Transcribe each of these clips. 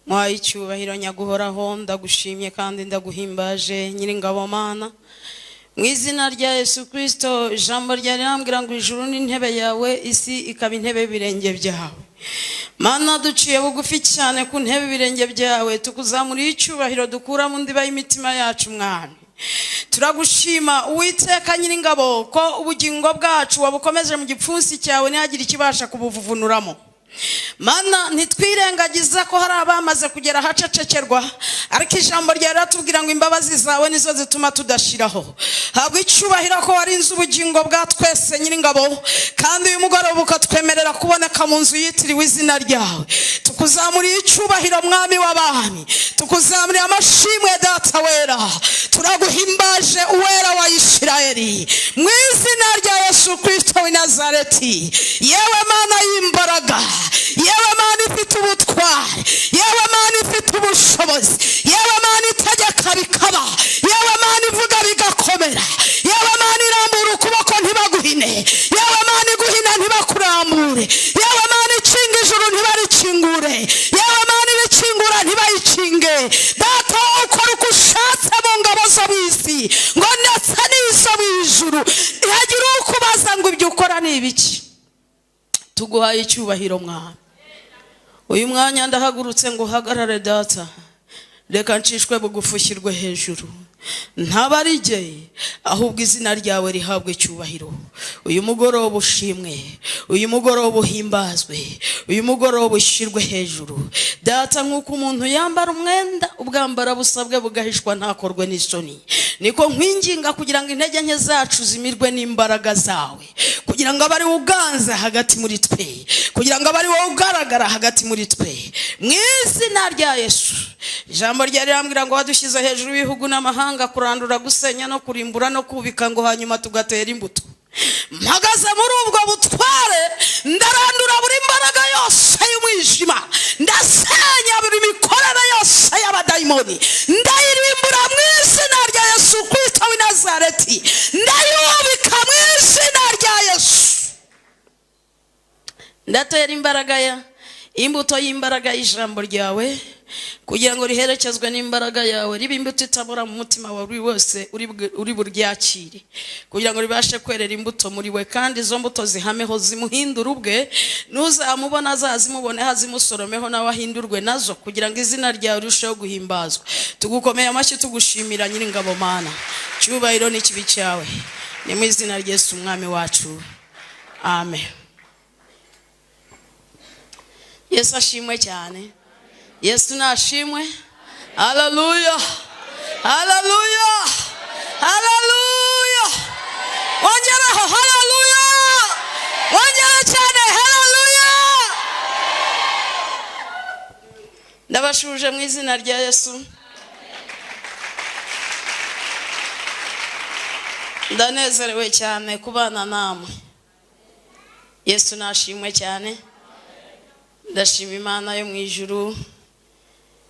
Mwaye icyubahiro nyaguhoraho, ndagushimye kandi ndaguhimbaje, Nyiringabo Mana, mu izina rya Yesu Kirisito. Ijambo ryawe rirambwira ngo ijuru ni intebe yawe, isi ikaba intebe y'ibirenge byawe. Mana, duciye bugufi cyane ku ntebe y'ibirenge byawe, tukuzamuriye icyubahiro dukura mu ndiba y'imitima yacu. Mwami, turagushima, Uwiteka Nyiringabo, ko ubugingo bwacu wabukomeje mu gipfunsi cyawe, ntihagire ikibasha kubuvuvunuramo. Mana, ntitwirengagiza ko hari abamaze kugera ahacecekerwa, ariko ijambo ryawe riratubwira ngo imbabazi zawe nizo zituma tudashiraho. Habwa icyubahiro ko warinze ubugingo bwa twese, Nyiringabo, kandi uyu mugoroba ukatwemerera kuboneka mu nzu yitiriwe izina ryawe. Tukuzamuriye icyubahiro, Mwami w'abami, tukuzamuriye amashimwe, Data wera. Turaguhimbaje, Uwera wa Isirayeli, mu izina rya Yesu Kirisito w'i Nazareti. Yewe Mana y'imbaraga, yewe Mana ifite ubutwari, yewe Mana ifite ubushobozi, yewe Mana itegeka bikaba, yewe Mana ivuga bigakomera, yewe Mana irambura ukuboko ntibaguhine, yewe Mana iguhina ntibakurambure, yewe Mana ikinga ijuru ntibarikingure, yewe Mana ibikingura ntibayikinge, Data, wowe ukora uko ushatse mu ngabo zo mu isi ngo ndetse n'izo mu ijuru, ntihagire ukubaza ngo ibyo ukora ni ibiki. Tuguhaye icyubahiro, Mwana. Uyu mwanya ndahagurutse ngo uhagarare, Data. Reka ncishwe bugufi, ushyirwe hejuru. Ntaba ari jye, ahubwo izina ryawe rihabwe icyubahiro. Uyu mugoroba ushimwe, uyu mugoroba uhimbazwe, uyu mugoroba ushyirwe hejuru, Data. Nk'uko umuntu yambara umwenda, ubwambara busabwe bugahishwa, ntakorwe n'isoni, niko nkwinginga kugira ngo intege nke zacu zimirwe n'imbaraga zawe, kugira ngo abe ari wowe uganza hagati muri twe, kugira ngo abe ari wowe ugaragara hagati muri twe, mu izina rya Yesu. Ijambo ryari rirambwira ngo wadushyize hejuru y'ibihugu n'amahanga, kurandura, gusenya no kurimbura no kubika, ngo hanyuma tugatera imbuto. Mpagaze muri ubwo butware, ndarandura buri mbaraga yose y'umwijima, ndasenya buri mikorere yose y'abadayimoni, ndayirimbura mu izina rya Yesu Kristo w'i Nazareti, ndayubika mu izina rya Yesu. Ndatera imbaraga ya imbuto y'imbaraga y'ijambo ryawe, kugira ngo riherekezwe n'imbaraga yawe, ribe imbuto itabora mu mutima wa buri wese uri buryakire, kugira ngo ribashe kwerera imbuto muri we, kandi izo mbuto zihameho, zimuhindure ubwe. N'uzamubona azazimuboneho, azimusoromeho, nawe ahindurwe nazo, kugira ngo izina ryawe rirusheho guhimbazwa. Tugukomeye amashyi, tugushimira, Nyiringabo Mana. Cyubahiro n'ikibi cyawe, ni mu izina rya Yesu Umwami wacu, amen. Yesu ashimwe cyane. Yesu nashimwe. Haleluya, haleluya, haleluya! Wongereho haleluya, wongere cyane haleluya! Ndabashuje mu izina rya Yesu. Ndanezerewe cyane kubana namwe. Yesu nashimwe cyane. Ndashima Imana yo mu ijuru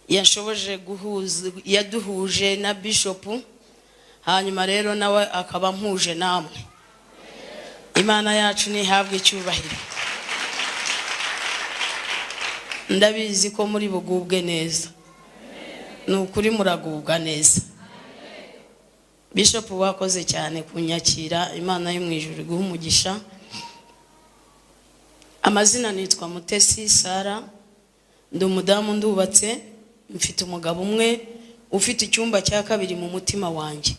yashoboje guhuza, yaduhuje na bishopu, hanyuma rero nawe akaba ampuje namwe. Imana yacu ntihabwe icyubahiro. Ndabizi ko muri bugubwe neza, ni ukuri muragubwa neza. Bishopu, wakoze cyane kunyakira. Imana yo mu ijuru iguha umugisha. Amazina nitwa Mutesi Sara, ndi umudamu, ndubatse, mfite umugabo umwe ufite icyumba cya kabiri mu mutima wanjye.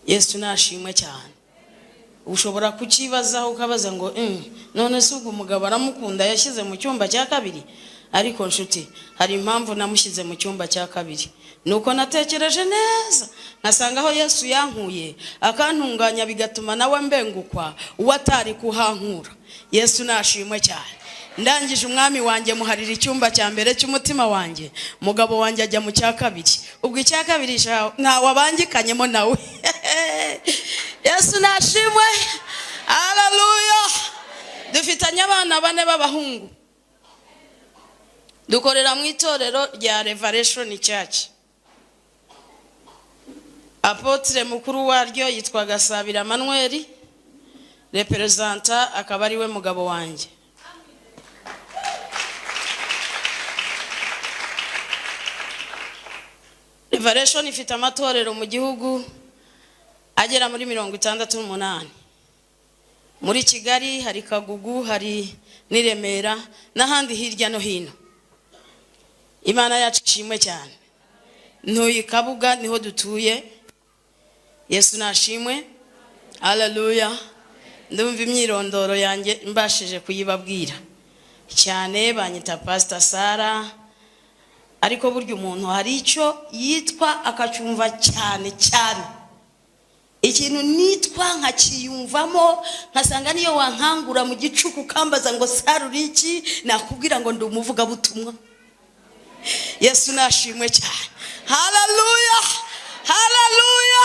Yesu nashimwe cyane. Ushobora kukibazaho, ukabaza ngo none se ubwo umugabo aramukunda yashyize mu cyumba cya kabiri?" Ariko nshuti, hari impamvu namushyize mu cyumba cya kabiri. Nuko natekereje neza, nkasanga aho Yesu yankuye akantunganya, bigatuma nawe mbengukwa, uwo atari kuhankura. Yesu nashimwe cyane. Ndangije, Umwami wanjye muharira icyumba cya mbere cy'umutima wanjye, umugabo wanjye ajya mu cya kabiri. Ubwo icya kabiri ntawe abangikanyemo nawe. Yesu nashimwe, haleluya! Dufitanye abana bane b'abahungu. Dukorera mu itorero rya Revelation Church. Apôtre mukuru waryo yitwa Gasabira Manuel, représentant akaba ari we mugabo wanjye. Revelation ifite amatorero mu gihugu agera muri 68. Muri Kigali hari Kagugu, hari n'i Remera n'ahandi hirya no hino. Imana yacu ishimwe cyane. Ntuye i Kabuga, niho dutuye. Yesu nashimwe, haleluya. Ndumva imyirondoro yanjye mbashije kuyibabwira cyane. Banyita Pastor Sara, ariko burya umuntu hari icyo yitwa akacyumva cyane cyane. Ikintu nitwa nkakiyumvamo, nkasanga niyo wankangura mu gicuku ukambaza ngo: "Sara, uri iki?" nakubwira ngo ndi umuvugabutumwa. Yesu nashimwe cyane, haleluya, haleluya.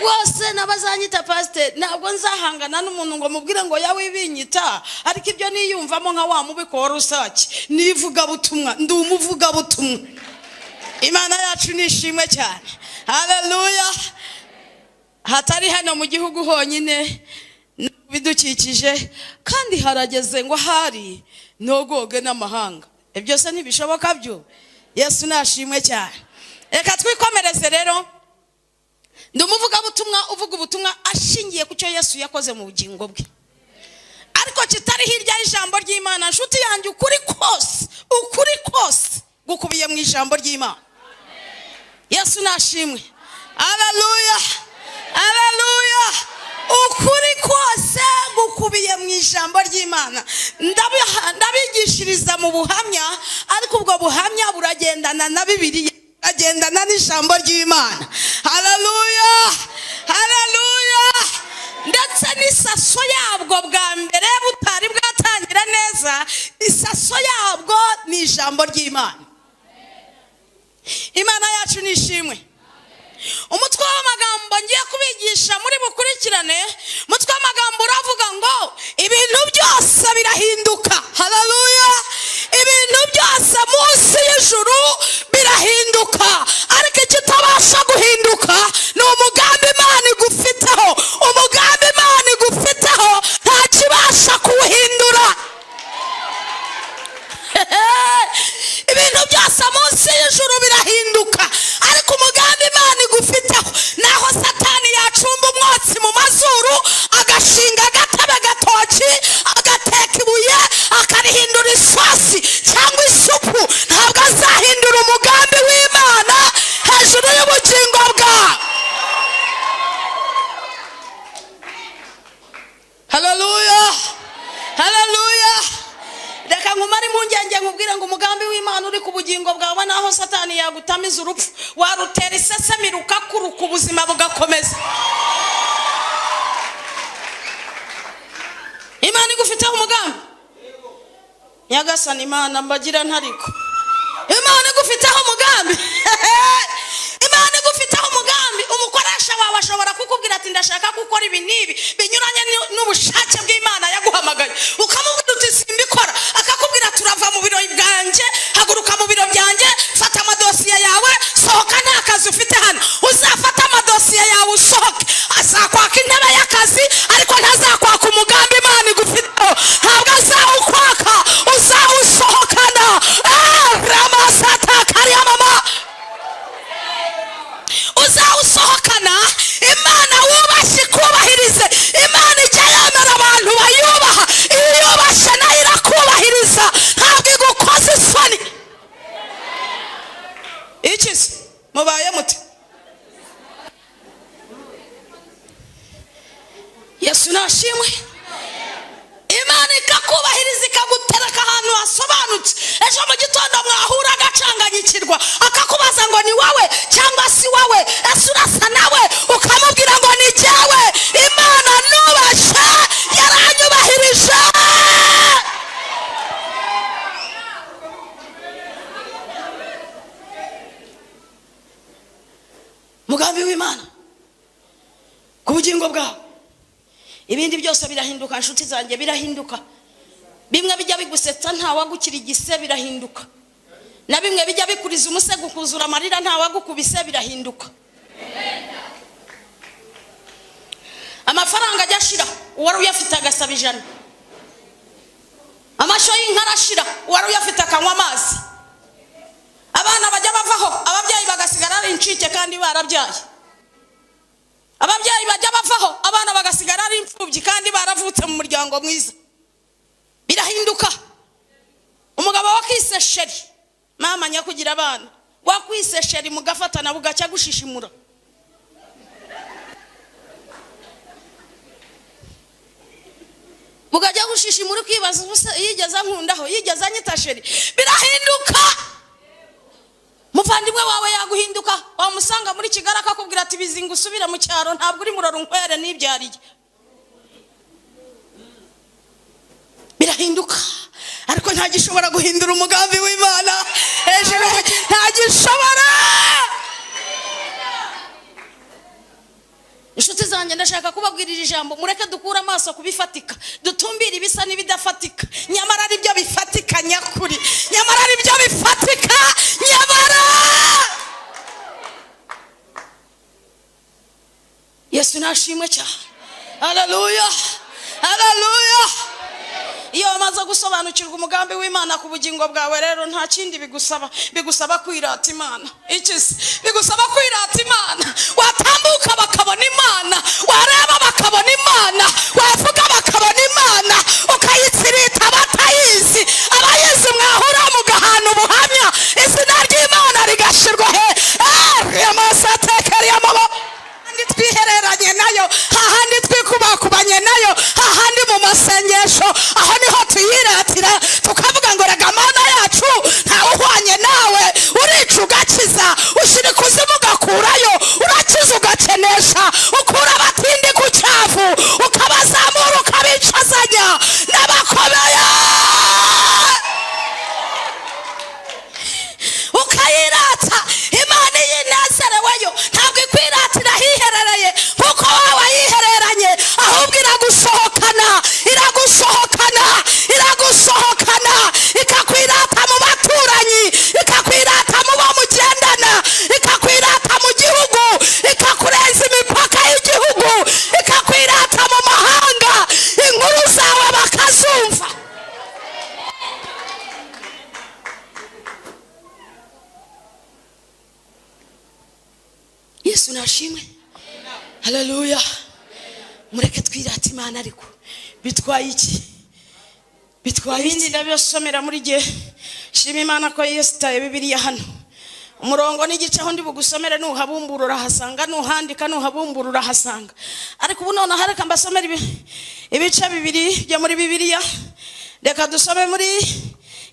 Rwose n'abazanyita pasiteri, ntabwo nzahangana n'umuntu ngo mubwire ngo yawe ibinyita, ariko ibyo niyumvamo nka wa mubiko wa rusake nivugabutumwa, ndi umuvugabutumwa. Imana yacu nishimwe cyane, haleluya. Hatari hano mu gihugu honyine, no mu bidukikije, kandi harageze ngo ahari ntogoge n'amahanga. Ibyo se ntibishoboka byo? Yesu nashimwe cyane. Reka twikomereze rero. Ndi umuvugabutumwa uvuga ubutumwa ashingiye ku cyo Yesu yakoze mu bugingo bwe, ariko kitari hirya y'ijambo ry'Imana. Nshuti yanjye, ukuri kose, ukuri kose gukubiye mu ijambo ry'Imana. Yesu nashimwe, haleluya, haleluya. Ukuri kose gukubiye mu ijambo ry'Imana. Ndabigishiriza mu buhamya, ariko ubwo buhamya buragendana na Bibiliya, buragendana n'ijambo ry'Imana. Haleluya, haleluya. Ndetse n'isaso yabwo bwa mbere butari bwatangira neza, isaso yabwo ni ijambo ry'Imana. Imana yacu ni ishimwe. Umutwe w'amagambo ngiye kubigisha muri bukurikirane, umutwe w'amagambo uravuga ngo ibintu byose birahinduka. Haleluya. Ibintu byose munsi y'ijuru birahinduka, ariko ikitabasha guhinduka ni umugambi Imana igufiteho. Umugambi Imana igufiteho nta kibasha kuwuhindura. Ibintu byose munsi y'ijuru birahinduka, ariko umugambi Imana igufiteho, naho Satani yacumba umwotsi mu mazuru, agashinga agatebe gatoki, agateka ibuye akarihindura isosi cyangwa isupu, ntabwo azahindura umugambi w'Imana hejuru y'ubugingo bwawe. Haleluya, haleluya. Reka nkumare impungenge, nkubwire ngo umugambi w'Imana uri ku bugingo bwawe, naho Satani yagutamiza urupfu, warutera isesemi rukakuruka, ubuzima bugakomeza. Imana igufiteho umugambi. Nyagasani Imana, mbagira ntariko. Imana igufiteho umugambi, Imana igufiteho umugambi. Umukoresha wawe ashobora kukubwira ati: "Ndashaka gukora ibi n'ibi binyuranye n'ubushake bw'Imana yaguhamagaye." Ukamubwira uti: "Simbikora." Akakubwira: "Turava mu biro bwanjye, haguruka mu biro byanjye, fata amadosiye yawe, sohoka, nta kazi ufite hano." Uzafata amadosiye yawe usohoke. Azakwaka intebe y'akazi, ariko ntazakwaka umugambi Imana igufiteho. Ntabwo azawukwaka, uzawusohokana. Ramasata kariya mama, uzawusohokana. Imana wubashye ikubahirize. Imana ijya yemera abantu bayubaha. Iyo uyubashye nayo irakubahiriza, ntabwo igukoza isoni. Iki se mubaye mute? Yesu nashimwe. Imana ikakubahiriza, ikagutereka ahantu hasobanutse. Ejo mu gitondo mwahura agacanganyikirwa, akakubaza ngo: "Ni wowe cyangwa si wowe? Ese urasa nawe?" Ukamubwira ngo: "Ni jyewe." Imana nubashe yaranyubahirije. Mugambi w'Imana ku bugingo bwawe. Ibindi byose birahinduka, inshuti zanjye, birahinduka. Bimwe bijya bigusetsa ntawagukirigise, birahinduka. Na bimwe bijya bikuriza umusego ukuzura amarira ntawagukubise, birahinduka. Amafaranga ajya ashira, uwari uyafite agasaba 100. Amashyo y'inka arashira, uwari uyafite akanywa amazi. Abana bajya bavaho, ababyeyi bagasigara. ari incike kandi barabyaye. Ababyeyi bajya bavaho, abana bagasigara ari imfubyi kandi baravutse mu muryango mwiza. Birahinduka. Umugabo wakwise chéri, mama nyakugira abana, wakwise chéri, mugafatana bugacya gushishimura. Bugajya gushishimura, ukibaza ubusa yigeze ankundaho, yigeze anyita chéri. Birahinduka. Muvandimwe wawe yaguhinduka, wamusanga muri Kigali akakubwira ati: "Bizinga usubire mu cyaro, ntabwo uri murora unkwere nibyariye." Birahinduka, ariko nta gishobora guhindura umugambi w'Imana hejuru, nta gishobora. Inshuti zanjye, ndashaka kubabwirira ijambo: mureke dukure amaso ku bifatika, dutumbire ibisa n'ibidafatika, nyamara ari byo bifatika nyakuri, nyamara ari byo bifatika nyamara. Yesu nashimwe cyane. Haleluya, haleluya. Iyo wamaze gusobanukirwa umugambi w'Imana ku bugingo bwawe rero, nta kindi bigusaba. Bigusaba kwirata Imana. Iki se? Bigusaba kwirata Imana. Watambuka bakabona Imana, wareba bakabona Imana, wavuga bakabona Imana, ukayitsirita batayizi. Abayizi mwahura mugahana ubuhamya, izina ry'Imana rigashyirwa he amasatekeri y'amaboko. Hahandi twihereranye nayo, hahandi twikubakubanye nayo, hahandi mu masengesho, aho niho tuyiratira, tukavuga ngo: "Rega Mana yacu, ntawe uhwanye nawe. Urica ugakiza, ushyira ikuzimu ugakurayo, urakiza ugakenesha, ukura abatindi ku cyavu ukabazamura, ukabicazanya n'abakomeye." Ukayirata Imana iyo inezereweyo. Ntabwo ikwiratira ahiherereye nk'uko waba yihereranye, ahubwo iragusohokana, iragusohokana, iragusohokana, ikakwirata mu baturanyi, ikakwirata mu bo mugendana, ikakwirata mu gihugu, ikakurenza imipaka y'igihugu, ikakwirata mu mahanga, inkuru zawe bakazumva. Yesu nashimwe. Haleluya. Mureke twirate Imana. Ariko bitwaye iki? Bitwaye ibindi ndabibasomera muri gihe. Shima Imana ko yesitaye Bibiliya hano. Umurongo n'igice aho ndi bugusomere, nuhabumbura urahasanga, nuhandika nuhabumbura urahasanga. Ariko ubu noneho reka mbasomere ibice bibiri byo muri Bibiliya. Reka dusome muri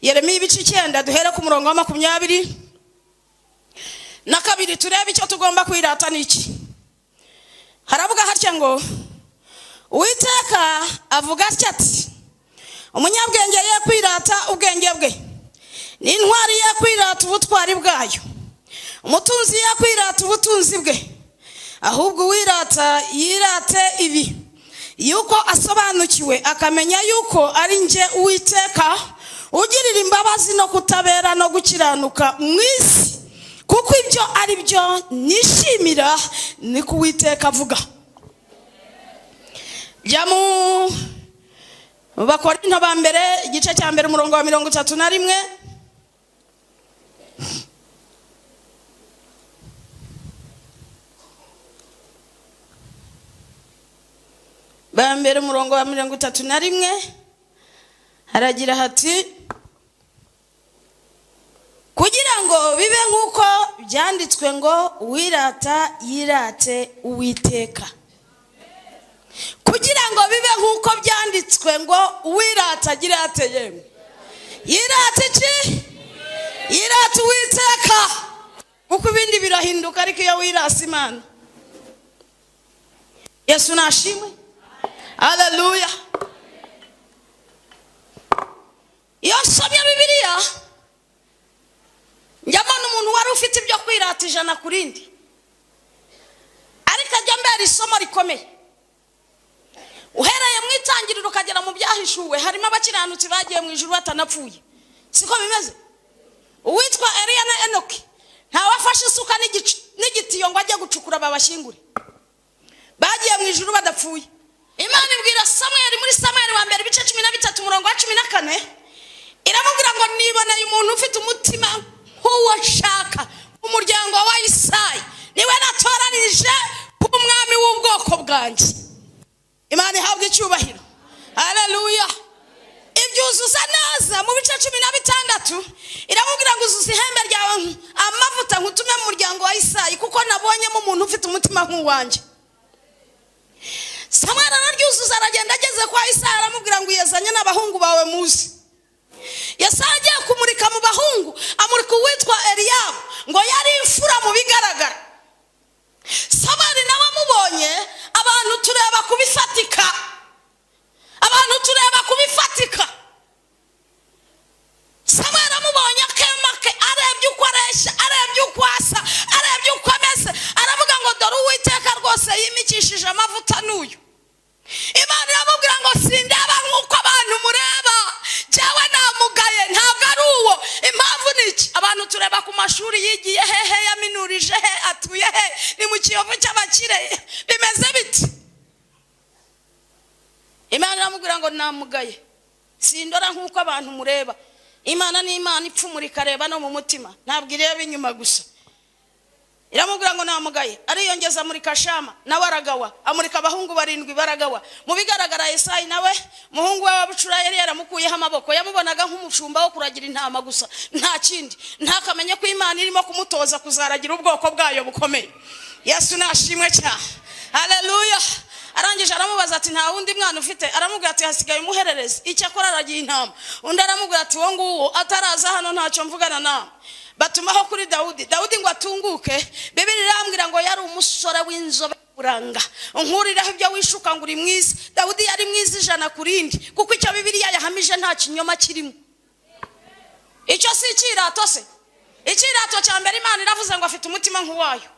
Yeremiya ibice 9, duhere ku murongo wa 22, turebe icyo tugomba kwirata n'iki. Haravuga hatya ngo: "Uwiteka avuga atya ati: Umunyabwenge ye kwirata ubwenge bwe, n'intwari ye kwirata ubutwari bwayo, umutunzi ye kwirata ubutunzi bwe. Ahubwo uwirata yirate ibi, yuko asobanukiwe akamenya yuko ari njye Uwiteka ugirira imbabazi no kutabera no gukiranuka mu isi, kuko ibyo ari byo nishimira, niko Uwiteka avuga." Jya mu Bakorinto ba mbere, igice cya mbere, umurongo wa 31. Ba mbere, umurongo wa 31, haragira hati: "Kugira ngo bibe nk'uko byanditswe ngo: 'Uwirata yirate Uwiteka.'" Kugira ngo bibe nk'uko byanditswe ngo: "Uwirata agira ate?" Yemwe, yirata iki? Yirata Uwiteka. Kuko ibindi birahinduka, ariko iyo wirasa Imana. Yesu nashimwe. Haleluya. Iyo nsomye Bibiliya, njya mbona umuntu wari ufite ibyo kwirata 100 ku rindi, ariko ajya mbera isomo rikomeye. Uhereye mu Itangiriro ukagera mu Byahishuwe, harimo abakiranutsi bagiye mu ijuru batanapfuye. Siko bimeze? Uwitwa Eliya na Enoki, ntawafashe isuka n'igitiyo ngo ajye gucukura babashyingure. Bagiye mu ijuru badapfuye. Imana ibwira Samweli muri Samweli wa mbere, ibice 13, umurongo wa 14, iramubwira ngo: "Niboneye umuntu ufite umutima nk'uwo nshaka, umuryango wa Isayi." bwanjye. Imana ihabwa icyubahiro, haleluya. Ibyuzuza neza mu bice 16, iramubwira ngo: "Uzuza ihembe ryawe amavuta, nkutume mu muryango wa Isayi, kuko nabonyemo umuntu ufite umutima nk'uwanjye." Samweli araryuzuza, aragenda. Ageze kwa Isayi aramubwira ngo: "Uyezanye n'abahungu bawe muzi." Yesayi agiye kumurika mu bahungu, amurika uwitwa Eliyabu, ngo yari imfura mu bigaragara. Samweli nawe amubonye, abantu tureba ku bifatika, abantu tureba ku bifatika. Samweli amubonye, akema ke, arebye uko areshya, arebye uko asa, arebye uko ameze, aravuga ngo: "Dore Uwiteka rwose yimikishije amavuta n'uyu." Imana iramubwira ngo: "Sindeba nk'uko abantu mureba, jyewe namugaye, ntabwo ari uwo." Impamvu ni iki? Abantu tureba ku mashuri yigiye hehe, yaminurije he, atuye he, ni mu Kiyovu cy'abakire, bimeze biti? Imana iramubwira ngo: "Namugaye, sindora nk'uko abantu mureba." Imana ni Imana ipfumura ikareba no mu mutima, ntabwo ireba inyuma gusa. Iramubwira ngo: "Namugaye." Ariyongeza, amurika Shama, nawe aragawa. Amurika abahungu barindwi, baragawa. Mu bigaragara, Yesayi nawe umuhungu we wa bucura yari yaramukuyeho amaboko, yamubonaga nk'umushumba wo kuragira intama gusa, nta kindi, ntakamenye ko Imana irimo kumutoza kuzaragira ubwoko bwayo bukomeye. Yesu nashimwe cyane, haleluya. Arangije aramubaza ati: "Nta wundi mwana ufite?" Aramubwira ati: "Hasigaye umuhererezi, icyakora aragiye intama." Undi aramubwira ati: "Uwo nguwo ataraza hano ntacyo mvugana nawe." Batumaho kuri Dawudi. Dawudi ngo atunguke, Bibiri irambwira ngo yari umusore w'inzobe buranga. Nkuriraho ibyo wishuka ngo uri mwiza, Dawudi yari mwiza 100 ku rindi, kuko icyo Bibiliya yahamije nta kinyoma kirimo. Icyo si icyirato se? Icyirato cya mbere, Imana iravuze ngo afite umutima nk'uwayo.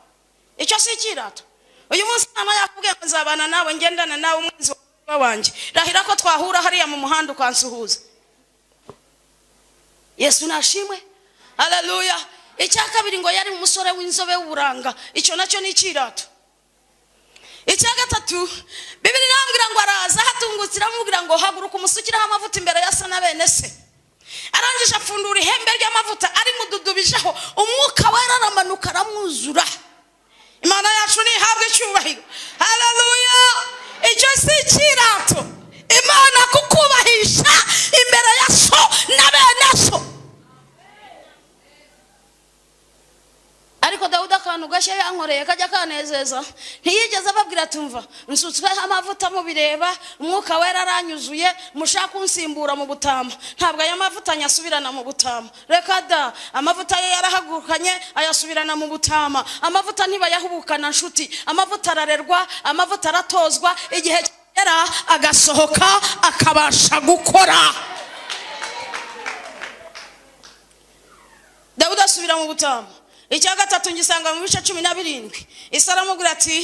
Icyo si icyirato? Uyu munsi Imana yakubwiye ngo: "Nzabana nawe, ngendana nawe, umwanzi wanjye." Rahira ko twahura hariya mu muhanda ukansuhuza. Yesu nashimwe, haleluya. Icya kabiri, ngo yari umusore w'inzobe w'uburanga. Icyo nacyo ni icyirato. Icya gatatu, Bibiri irambwira ngo araza, hatungutse iramubwira ngo: "Haguruka, umusukireho amavuta imbere ya se na bene se." Arangije apfundura ihembe ry'amavuta, arimududubijeho, Umwuka Wera aramanuka, aramwuzura. Imana yacu ntihabwe icyubahiro, haleluya. Icyo si icyirato? Imana kukubahisha imbere ya so na bene so. Ariko Dawudi, akantu gashya yankoreye kajya kanezeza, ntiyigeze ababwira ati: "Mva nsutsweho amavuta mubireba, Umwuka Wera aranyuzuye, mushaka unsimbura mu butama." Ntabwo aya mavuta nyasubirana mu butama, reka da. Amavuta ye yarahagurukanye, ayasubirana mu butama. Amavuta ntibayahubukana, nshuti. Amavuta ararerwa, amavuta aratozwa, igihe kigera agasohoka, akabasha gukora. Dawudi asubira mu butama. Icya gatatu ngisanga mu bice 17. Isi aramubwira ati: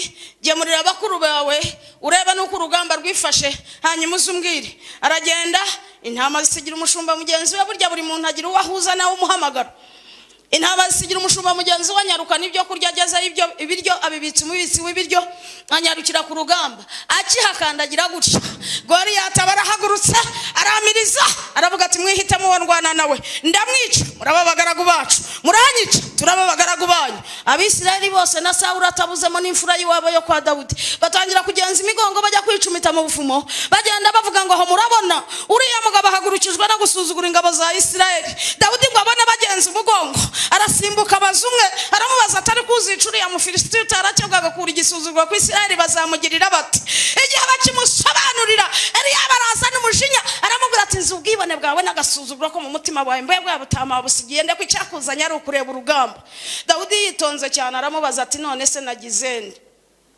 "Gemurira bakuru bawe, urebe n'uko urugamba rwifashe, hanyuma uze umbwire." Aragenda, intama zisigira umushumba mugenzi we. Burya buri muntu agira uwo ahuza nawe umuhamagara. Intama zisigira umushumba mugenzi we, anyaruka n'ibyo kurya. Agezeyo, ibyo ibiryo abibitsa umubitsi w'ibiryo, anyarukira ku rugamba. Akihakandagira gutya, Goriyati aba arahagurutse, aramiriza, aravuga ati: "Mwihitemo uwo ndwana nawe, ndamwica muraba abagaragu bacu, muranyica turaba abagaragu banyu." Abisirayeli bose na Sawuli atabuzemo n'imfura y'iwabo yo kwa Dawudi batangira kugenza imigongo, bajya kwicumita mu bufumo, bagenda bavuga ngo: "Aho murabona uriya mugabo ahagurukijwe no gusuzugura ingabo za Isirayeli." Dawudi ngo abone bagenza umugongo, arasimbuka, abaza umwe, aramubaza atari kuzica uriya Mufilisitiya utarakebwa agakura igisuzuguro ku Isirayeli, bazamugirira bati? Igihe bakimusobanurira, Eliyabu araza n'umujinya, aramubwira ati: "Nzi ubwibone bwawe n'agasuzuguro ko mu mutima wawe, mbe bwa butama busigiye nde, ko icyakuzanye ari ukureba urugamba?" Dawudi yitonze cyane aramubaza ati: "None se nagize nde?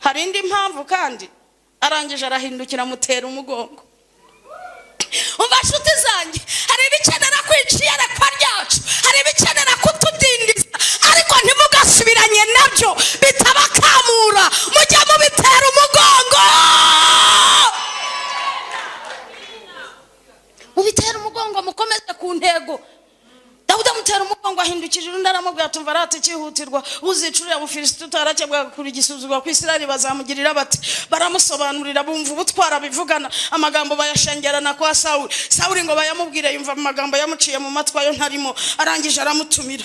Hari indi mpamvu kandi?" Arangije arahindukira, amutera umugongo. Umva nshuti zanjye, hari ibikenera kwica iyerekwa ryacu, hari ibikenera kutudindiza, ariko ntimugasubiranye nabyo, bitabakamura, mujye mubitera umugongo, mubitera umugongo, mukomeze ku ntego. Dawudi amutera umugongo, ahindukije undi, aramubwira ati: "Umva rata, icyihutirwa, uzica uriya Mufilisiti utarakebwa kuri igisuzugurwa ku Isirayeli, bazamugirira bati?" Baramusobanurira, bumva ubutwara bivugana, amagambo bayashengerana kwa Sawuli. Sawuli ngo bayamubwire, yumva amagambo yamuciye mu matwi, ayo ntarimo. Arangije aramutumira.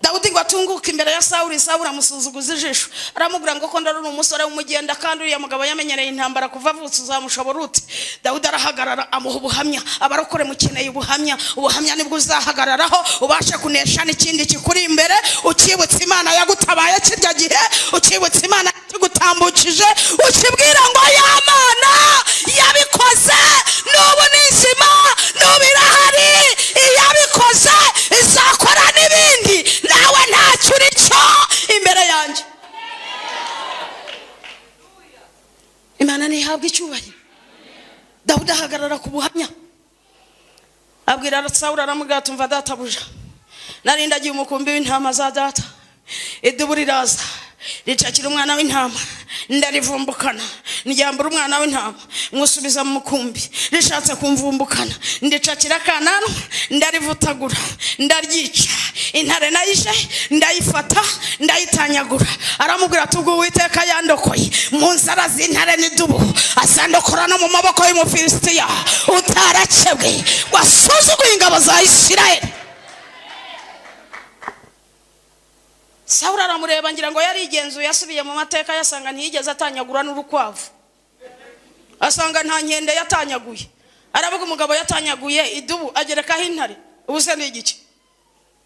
Dawudi ngo atunguke imbere ya Sawuli, Sawuli amusuzuguza ijisho, aramubwira ngo ko ndari umusore w'umugenda, kandi uriya mugabo yamenyereye intambara kuva avutse, uzamushobora ute? Dawudi arahagarara, amuha ubuhamya. Abarokore mukeneye ubuhamya. Ubuhamya nibwo uzahagararaho ubashe kunesha n'ikindi kikuri imbere, ukibutsa Imana yagutabaye kirya gihe, ukibutsa Imana yagutambukije, ukibwira ngo ya Mana yabikoze n'ubu ni nzima, n'ubu irahari, iyabikoze izakora n'ibindi, nawe ntacyo uri cyo imbere yanjye. Imana ntihabwa icyubahiro. Dawudi ahagarara ku buhamya, abwira Sawuli, aramubwira: "Tumva databuja, narindagiye umukumbi w'intama za data, idubu riraza ricakira umwana w'intama, ndarivumbukana, ndyambura umwana w'intama, nywusubiza mu mukumbi. Rishatse kumvumbukana, ndicakira akananwa, ndarivutagura, ndaryica. Intare nayije ndayifata, ndayitanyagura." Aramubwira ati: "Ubwo Uwiteka yandokoye mu nzara z'intare n'idubu, azandokora no mu maboko y'Umufilisitiya utarakebwe wasuzuguye ingabo za Isirayeli." Sawuli aramureba, ngira ngo yarigenzuye, asubiye mu mateka yasanga ntiyigeze atanyagura n'urukwavu, asanga nta nkende yatanyaguye. Aravuga: "Umugabo yatanyaguye idubu agerekaho intare, ubu se ni igiki?"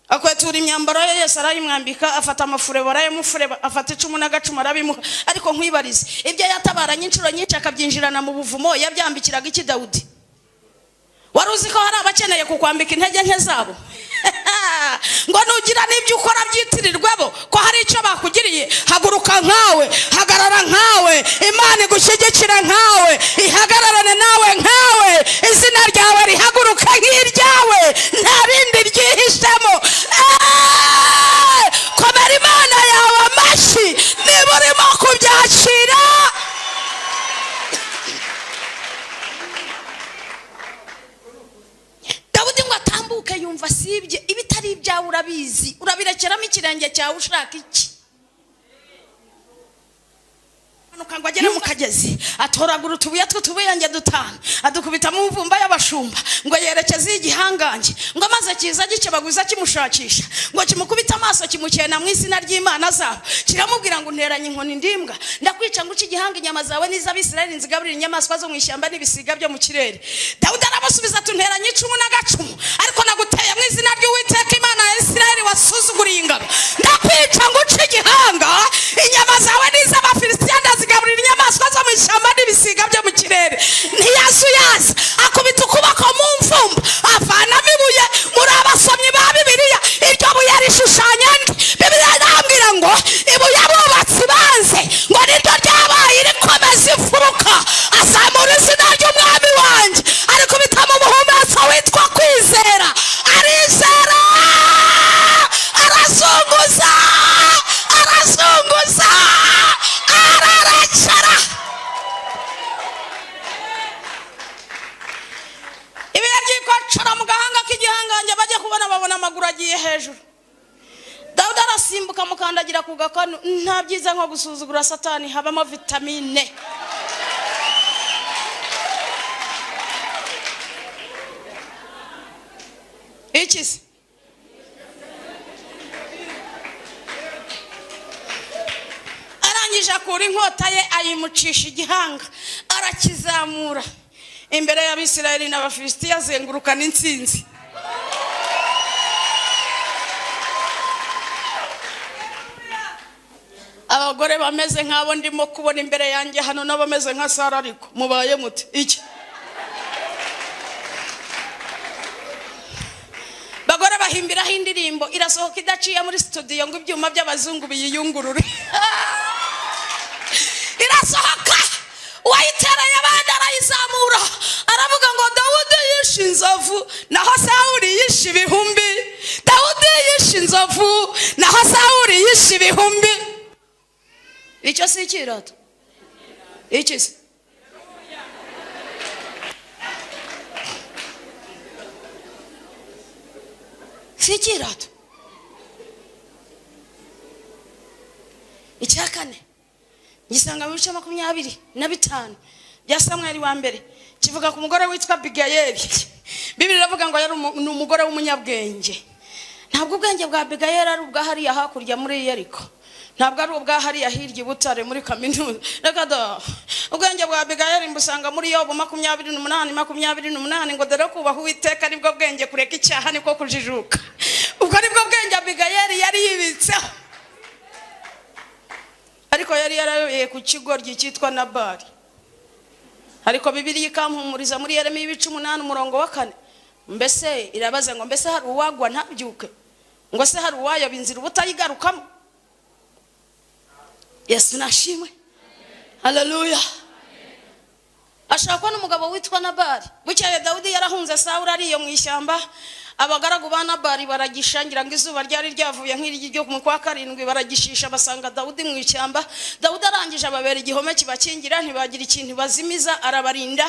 Akwetura imyambaro ye, Yesu arayimwambika, afata amafurebo arayamufureba, afata icumu n'agacumu arabimuha. Ariko nkwibarize, ibyo yatabaranye inshuro nyinshi akabyinjirana mu buvumo, yabyambikiraga iki Dawudi? Wari uzi ko hari abakeneye kukwambika intege nke zabo, ngo nugira n'ibyo ukora byitirirwabo ko hari icyo bakugiriye? Haguruka nkawe, hagarara nkawe, Imana igushyigikire nkawe, ihagararane nawe nkawe, izina ryawe rihaguruke nk'iryawe, nta bindi ryihishemo. Komera Imana yawe amashyi niba urimo kubyakira. Dawudi ngo atambuke, yumva sibye. Ibitari ibyawe urabizi, urabirekeramo ikirenge cyawe ushaka iki? Manuka ngo agere mu kagezi, atoragura utubuye tw'utubuyange dutanu, adukubitamo umuvumba y'abashumba, ngo yerekeze igihangange, ngo maze kiza gikebaguza kimushakisha, ngo kimukubite amaso, kimukena mu izina ry'Imana zabo, kiramubwira ngo: "Unteranye inkoni ndimbwa, ndakwica ngo uce igihanga, inyama zawe n'iz'Abisirayeli nzigaburira inyamaswa zo mu ishyamba n'ibisiga byo mu kirere." Dawudi aramusubiza ati: "Unteranye icumu n'agacumu, ariko naguteye mu izina ry'Uwiteka Imana ya Isirayeli wasuzuguriye ingabo. Ndakwica ngo uce igihanga, inyama zawe n'iz'Abafilisitiya ndazigaburira inyamaswa zo mu ishyamba n'ibisiga byo mu kirere." Ntiyasuyaza, akubita ukuboko mu mvumba, avanamo ibuye. Muri abasomyi ba Bibiliya, iryo buye rishushanya nde? Bibiliya irambwira ngo ibuye abubatsi banze ngo niryo ryabaye irikomeza imfuruka. Azamura izina ry'Umwami wanjye, arikubita mu muhumetso witwa kwizera, arizera, arazunguza, arazunguza, ararekera. Ibihe byikocora mu gahanga k'igihangange, bajya kubona babona amaguru agiye hejuru. Dawudi arasimbuka, amukandagira ku gakanu. Nta byiza nko gusuzugura Satani, habamo vitamine. Iki se? Arangije akura inkota ye, ayimucisha igihanga, arakizamura imbere y'Abisirayeli n'Abafilisitiya, azengurukana intsinzi. Abagore bameze nk'abo ndimo kubona imbere yanjye hano n'abameze nka Sara, ariko mubaye muti iki? Bagore bahimbiraho indirimbo, irasohoka idaciye muri studio ngo ibyuma by'abazungu biyiyungurure. Irasohoka, uwayitereye abandi arayizamura, aravuga ngo: "Dawudi yishe inzovu, naho Sawuli yishe ibihumbi. Dawudi yishe inzovu, naho Sawuli yishe ibihumbi." Icyo si ikirato? Iki se? Si ikirato? Icya kane ngisanga mu bice 25 bya Samweli wa mbere, kivuga ku mugore witwa Abigayeli. Bibiri iravuga ngo yari ni umugore w'umunyabwenge. Ntabwo ubwenge bwa Abigayeli ari ubwa hariya hakurya muri Yeriko, ntabwo ari ubwa hariya hirya i Butare muri kaminuza, reka da. Ubwenge bwa Abigayeli mbusanga muri Yobu 28:28, ngo dore kubaha Uwiteka nibwo bwenge, kureka icyaha niko kujijuka. Ubwo nibwo bwenge Abigayeli yari yibitseho, ariko yari yarayobeye ku kigoryi cyitwa Nabali. Ariko Bibiliya ikampumuriza muri Yeremiya ibice 8 umurongo wa 4. Mbese irabaza ngo: mbese hari uwagwa ntabyuke? Ngo se hari uwayoba inzira ubutayigarukamo? Yesu nashimwe, haleluya. Ashakwa n'umugabo witwa Nabali. Bukeye Dawidi yarahunze Sawuli ariyo mu ishyamba, abagaragu ba Nabali baragishangira, ngo izuba ryari ryavuye nk'iryo ryo mu kwa karindwi, baragishisha basanga Dawidi mu ishyamba. Dawidi arangije ababera igihome kibakingira, ntibagira ikintu bazimiza, arabarinda.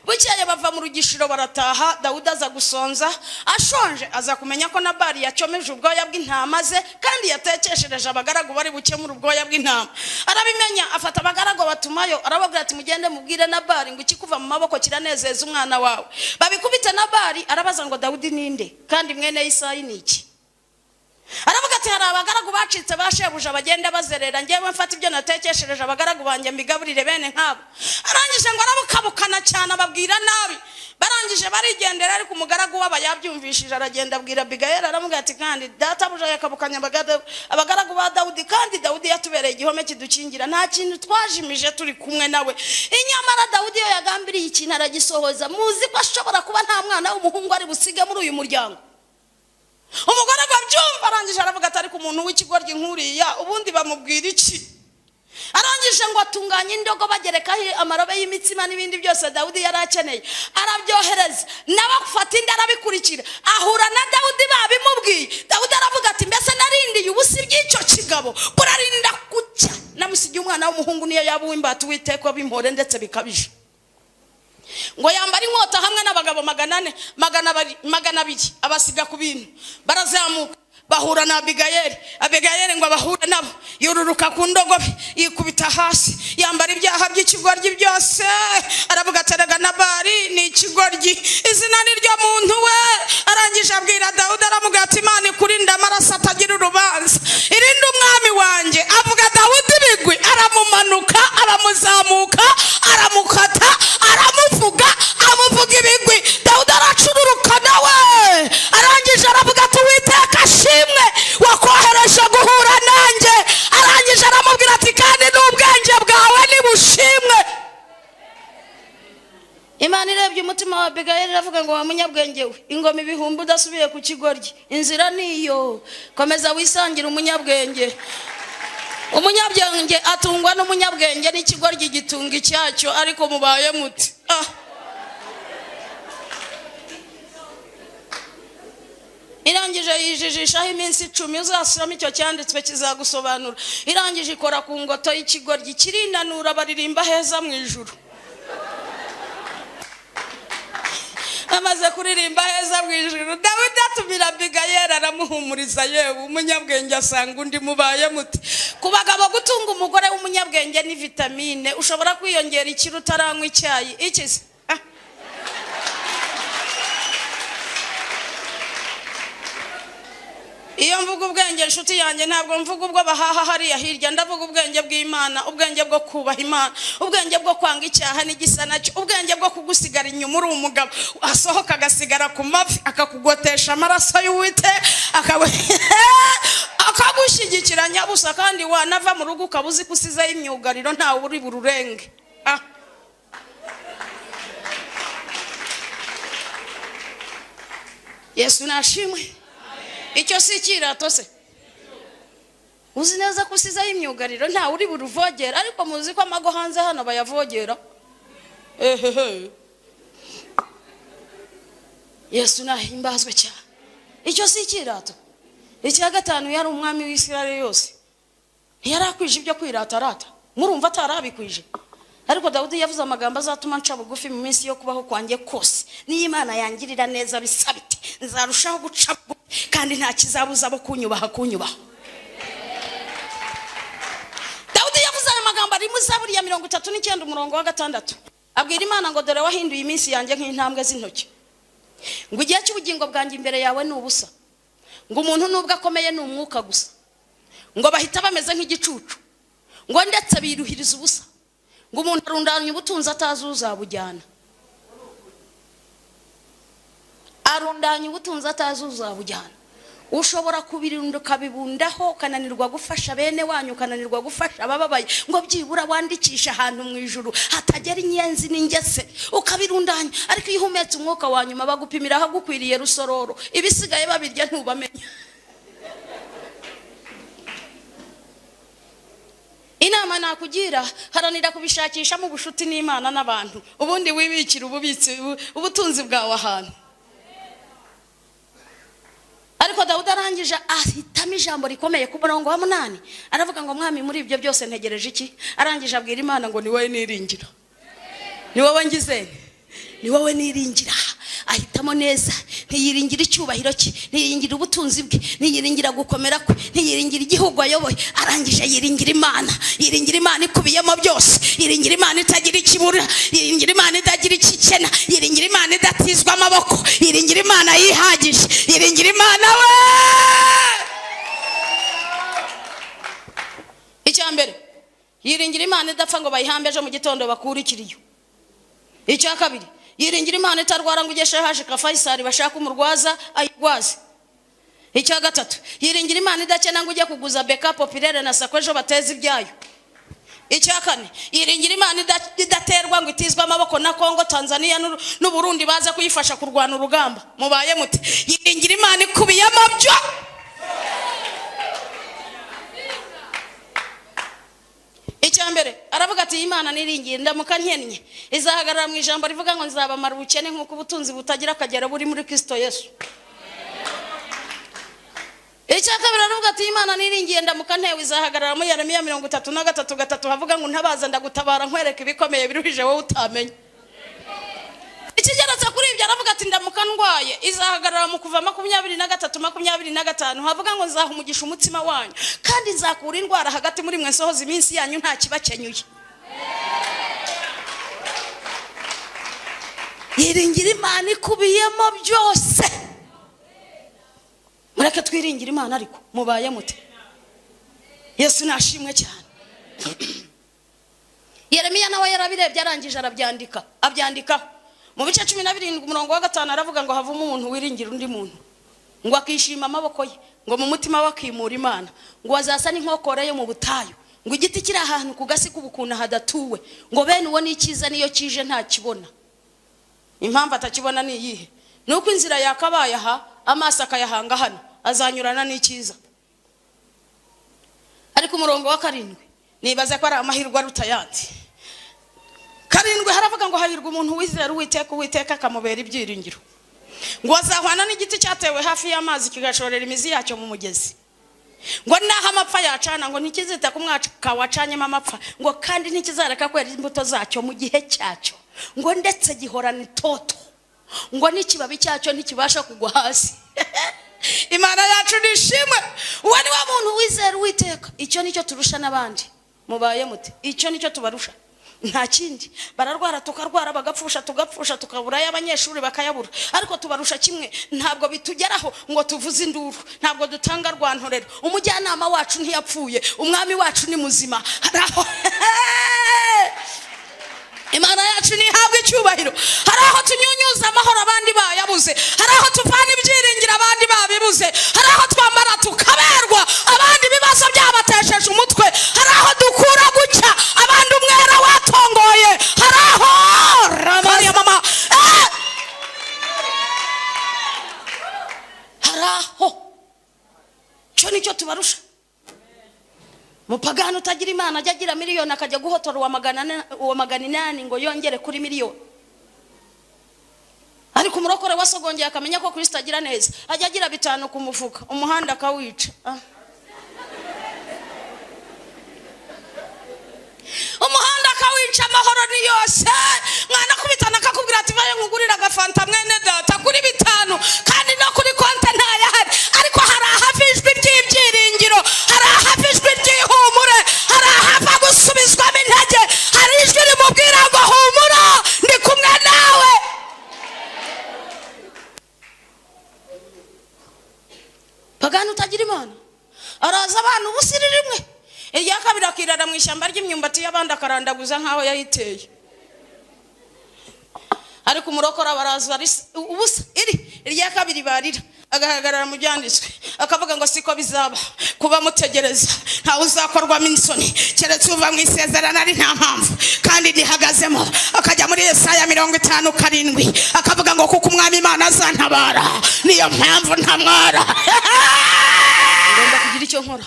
Bukeye bava mu rugishiro barataha. Dawidi aza gusonza, ashonje aza kumenya ko Nabali yacomeje ubwoya bw'intama ze, kandi yatekeshereje abagaragu bari bukemure ubwoya bw'intama. Arabimenya, afata abagaragu batumayo, arababwira ati: mugende mubwire Nabali ngo ikikuva mu maboko kiranezeza umwana wawe. Babikubite Nabali. Arabaza ngo: Dawidi ninde, kandi mwene Isayi ni iki? Aravuga ati: hari abagaragu bacitse ba shebuja bagenda bazerera, ngewe mfata ibyo natekeshereje abagaragu banjye mbigaburire bene nk'abo? Arangije ngo arabukabukana cyane, ababwira nabi. Barangije barigendera, ariko umugaragu waba yabyumvishije, aragenda abwira Abigayeli, aramubwira ati: kandi databuja yakabukanye abagaragu ba Dawudi, kandi Dawudi yatubereye igihome kidukingira, nta kintu twajimije turi kumwe nawe. Inyamara Dawudi iyo yagambiriye ikintu aragisohoza. Muzi ko ashobora kuba nta mwana w'umuhungu ari busige muri uyu muryango. Umugore ngo abyumva, arangije aravuga ati: ariko umuntu w'ikigoryi nk'uriya ubundi bamubwira iki? Arangije ngo atunganye indogo, bagerekaho amarobe y'imitsima n'ibindi byose Dawudi yari akeneye, arabyohereza. Nawe afata indi arabikurikira, ahura na Dawudi babimubwiye. Dawudi aravuga ati: mbese narindiye ubusa iby'icyo kigabo? Burarinda gucya namusigiye umwana w'umuhungu, niyo yaba uw'imbata, Uwiteka bimpore ndetse bikabije. Ngo yambara inkota hamwe n'abagabo 400, 200, 200, abasiga ku bintu, barazamuka bahura na Abigayeli. Abigayeli ngo abahure nabo, yururuka ku ndogobe, yikubita hasi, yambara ibyaha by'ikigoryi byose. Aravuga ati: erega Nabali ni ikigoryi, izina ni ryo muntu we. Arangije abwira Dawudi, aramubwira ati: Imana ikurinde amaraso atagira urubanza, irinde umwami wanjye. Avuga Dawudi ibigwi, aramumanuka, aramuzamuka, aramukata, aramuvuga, amuvuga ibigwi. Dawudi aracururuka nawe, arangije aravuga ati: Uwiteka ashimwe wakohereje guhura nanjye. Arangije aramubwira ati: kandi n'ubwenge bwawe nibushimwe. Imana irebye umutima wa Abigayeli iravuga ngo: wa munyabwenge we, ingoma ibihumbi udasubiye ku kigoryi, inzira niyo, komeza wisangire umunyabwenge. Umunyabwenge atungwa n'umunyabwenge, n'ikigoryi gitunga icyacyo. Ariko mubaye muti ah. Irangije yijijishaho iminsi 10, uzasoma icyo cyanditswe kizagusobanura. Irangije ikora ku ngoto y'ikigoryi kirinanura, baririmba heza mu ijuru. Amaze kuririmba heza mu ijuru, Dawidi atumira Abigayeli, aramuhumuriza: yewe umunyabwenge asanga undi. Mubaye muti? Ku bagabo, gutunga umugore w'umunyabwenge ni vitamine. Ushobora kwiyongera ikiro utaranywa icyayi iki se? Ah. Iyo mvuga ubwenge, inshuti yanjye, ntabwo mvuga ubwo bahaha hariya hirya, ndavuga ubwenge bw'Imana, ubwenge bwo kubaha Imana, ubwenge bwo kwanga icyaha n'igisa nacyo, ubwenge bwo kugusigara inyuma uri umugabo, asohoka agasigara ku mavi, akakugotesha amaraso y'Uwite, akagushyigikira nyabusa, kandi wanava mu rugo ukaba uzi ko usizeho imyugariro, ntawe uri bururenge. Ah. Yesu nashimwe. Icyo si ikirato se? Uzi neza ko usizeho imyugariro, ntawe uri buruvogera. Ariko muzi ko amago hanze hano bayavogera? Ehehe, Yesu nahimbazwe cyane. Icyo si ikirato? Icya gatanu, yari umwami w'Isirayeli yose, ntiyari akwije ibyo kwirata arata? Murumva atarabikwije? Ariko Dawudi yavuze amagambo azatuma nca bugufi mu minsi yo kubaho kwanjye kose. Niyo Imana yangirira neza bisa bite, nzarushaho guca bugufi, kandi nta kizabuza abo kunyubaha kunyubaha. Dawudi yavuze ayo magambo ari muri Zaburi ya 39 umurongo wa 6. Abwira Imana ngo: dore wahinduye iminsi yanjye nk'intambwe z'intoki, ngo igihe cy'ubugingo bwanjye imbere yawe ni ubusa. Ngo umuntu nubwo akomeye ni umwuka gusa, ngo bahita bameze nk'igicucu, ngo ndetse biruhiriza ubusa. Ngo umuntu arundanya ubutunzi atazi uzabujyana, arundanya ubutunzi atazi uzabujyana. Ushobora kubirunda ukabibundaho, ukananirwa gufasha bene wanyu, ukananirwa gufasha abababaye, ngo byibura wandikishe ahantu mu ijuru hatagera inyenzi n'ingese, ukabirundanya. Ariko iyo uhumetse umwuka wa nyuma, bagupimira ahagukwiriye rusororo, ibisigaye babirya ntubamenya. Inama nakugira, haranira kubishakishamo ubucuti n'Imana n'abantu, ubundi wibikira ububitsi ubutunzi bwawe ahantu. Ariko Dawudi arangije ahitamo ijambo rikomeye ku murongo wa 8, aravuga ngo mwami, muri ibyo byose ntegereje iki? Arangije abwira Imana ngo ni wowe niringira, ni wowe ngize, ni wowe niringira. Ahitamo neza, ntiyiringira icyubahiro cye, ntiyiringira ubutunzi bwe, ntiyiringira gukomera kwe, ntiyiringira igihugu ayoboye. Arangije yiringira Imana, yiringira Imana ikubiyemo byose, yiringira Imana itagira ikibura, yiringira Imana itagira ikikena, yiringira Imana idatizwa amaboko, yiringira Imana yihagije, yiringira Imana we. Icya mbere, yiringira Imana idapfa ngo bayihambe ejo mu gitondo bakure ikiriyo. Icya kabiri, yiringira Imana itarwara ngo ugeshe haje ka Faisal bashaka umurwaza ayirwaze. Icya gatatu, yiringira Imana idakena ngo ujye kuguza beka populaire na sako ejo bateze ibyayo. Icya kane, yiringira Imana idaterwa ngo itizwe amaboko na Kongo, Tanzania n'Uburundi baze kuyifasha kurwana urugamba. Mubaye mute? Yiringira Imana ikubiyemo byo. Icya mbere aravuga ati Imana niringiye ndamuka nkennye izahagarara mu ijambo rivuga ngo nzabamara ubukene nk'uko ubutunzi butagira akagero buri muri Kristo Yesu. Icya kabiri aravuga ati Imana niringiye ndamuka ntewe izahagarara muri Yeremiya 33:3 havuga ngo ntabaza ndagutabara nkwereka ibikomeye biruhije wowe utamenya. Ikigeretse kuri ibyo aravuga ati ndamuka ndwaye izahagarara mu kuva 23:25 havuga ngo nzaha umugisha umutsima wanyu kandi nzakura indwara hagati muri mwe nsohoza iminsi yanyu nta kibakenyuye. Yiringira Imana ikubiyemo byose. Mureke twiringire Imana, ariko mubaye mute? Yesu nashimwe cyane. Yeremiya nawe yarabirebye arangije arabyandika, abyandikaho mu bice 17 umurongo wa 5 aravuga ngo havamo umuntu wiringira undi muntu, ngo akishima amaboko ye, ngo mu mutima we akimura Imana, ngo azasa n'inkokora yo mu butayu, ngo igiti kiri ahantu ku gasi k'ubukuna hadatuwe, ngo bene uwo ni icyiza niyo kije ntakibona. Impamvu atakibona ni iyihe? Ni uko inzira yakabaye aha, amaso akayahanga hano, azanyurana n'icyiza. Ariko umurongo wa 7 nibaza ko ari amahirwe aruta ayandi. 7 haravuga ngo hahirwa umuntu wizera Uwiteka, Uwiteka akamubera ibyiringiro, ngo azahwana n'igiti cyatewe hafi y'amazi kigashorera imizi yacyo mu mugezi, ngo naho amapfa yacana ngo ntikizita ku mwaka wacanyemo amapfa, ngo kandi ntikizareka kwera imbuto zacyo mu gihe cyacyo, ngo ndetse gihorana itoto, ngo n'ikibabi cyacyo ntikibasha kugwa hasi. Imana yacu nishimwe. Uwo ni wa muntu wizera Uwiteka. Icyo nicyo turusha n'abandi. Mubaye mute? Icyo nicyo tubarusha, nta kindi. Bararwara tukarwara, bagapfusha tugapfusha, tukabura abanyeshuri bakayabura, ariko tubarusha kimwe, ntabwo bitugeraho ngo tuvuze induru, ntabwo dutanga rwantorero. Umujyanama wacu ntiyapfuye, umwami wacu ni muzima. Hari aho Imana yacu ntihabwa icyubahiro, hari aho tunyunyuza amahoro abandi bayabuze, hari aho tuvana ibyiringiro abandi babibuze, hari aho twambara tukaberwa abandi ibibazo byabatesheje umutwe, hari aho dukura gucya abandi umwera watongoye, hari aho ramariya mama hari aho cyo nicyo tubarusha. Mupagani utagira Imana ajya agira miliyoni akajya guhotora uwa 800 ngo yongere kuri miliyoni. Ariko umurokore wasogongeye akamenya ko Kristo agira neza, ajya agira 5 ku mufuka, umuhanda akawica. Umuhanda akawica, amahoro ni yose. Mwana kubitana akakubwira ati vayo nkugurira agafanta mwene data kuri 5, kandi no kuri konte ntayahari. Ariko hari ahava ijwi ry'ibyiringiro, hari ahava ijwi ry'ihumure, hari ahava gusubizwamo intege, hari ijwi rimubwira ngo humura ndi kumwe nawe. Umupagani utagira Imana araza abana ubusiri rimwe, irya kabiri akirara mu ishyamba ry'imyumbati y'abandi, akarandaguza nk'aho yayiteye. Ariko umurokora baraza ubusa iri irya kabiri, barira agahagarara mu byanditswe, akavuga ngo siko bizaba kuba mutegereza, ntawe uzakorwamo isoni keretse uva mu isezerano ari nta mpamvu kandi nihagazemo. Akajya muri Yesaya 57, akavuga ngo kuko Umwami Imana azantabara, niyo mpamvu ntamwara, ngomba kugira icyo nkora.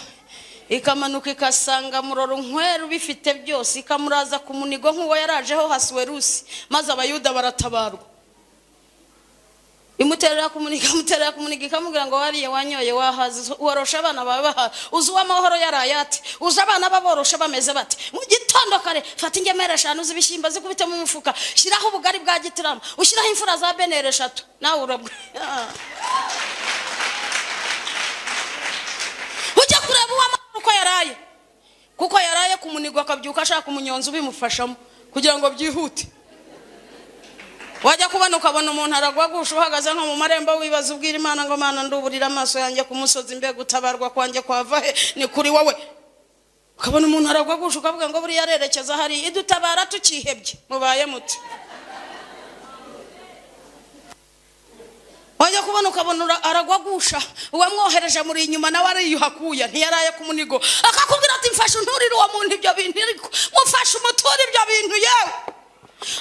Ikamanuka ikasanga muroro nkweru bifite byose, ikamuraza ku munigo nk'uwo yarajeho Hasuwerusi, maze Abayuda baratabarwa. Imuterera ku munigo, imuterera ku munigo, ikamubwira ngo wariye, wanyoye, wahaze, worosha abana bawe bahaze, uzi uw'amahoro yaraye ate? Uzi abana baboroshe bameze bate? Mu gitondo kare fata ingemeri 5 z'ibishyimbo, zikubite mu mufuka, shyiraho ubugari bwa gitirama, ushyiraho imfura za beneri 3, nawe urabwo ujya kureba uw'amahoro uko yaraye, kuko yaraye ku munigo, akabyuka ashaka umunyonzi ubimufashamo kugira ngo byihute. Wajya kubona ukabona umuntu aragwagusha, uhagaze nko mu marembo, wibaza, ubwira Imana ngo Mana, nduburira amaso yanjye ku musozi, mbega utabarwa kwanjye kwava he? Ni kuri wowe. Ukabona umuntu aragwagusha, ukavuga ngo buriya arerekeza hariya. Idutabara tukihebye. Mubaye muti? Wajya kubona ukabona aragwagusha, uwamwohereje muri inyuma nawe ariyuhakuya, ntiyaraye ku munigo, akakubwira ati mfashe unturire uwo muntu ibyo bintu, ariko mufashe umuture ibyo bintu yewe.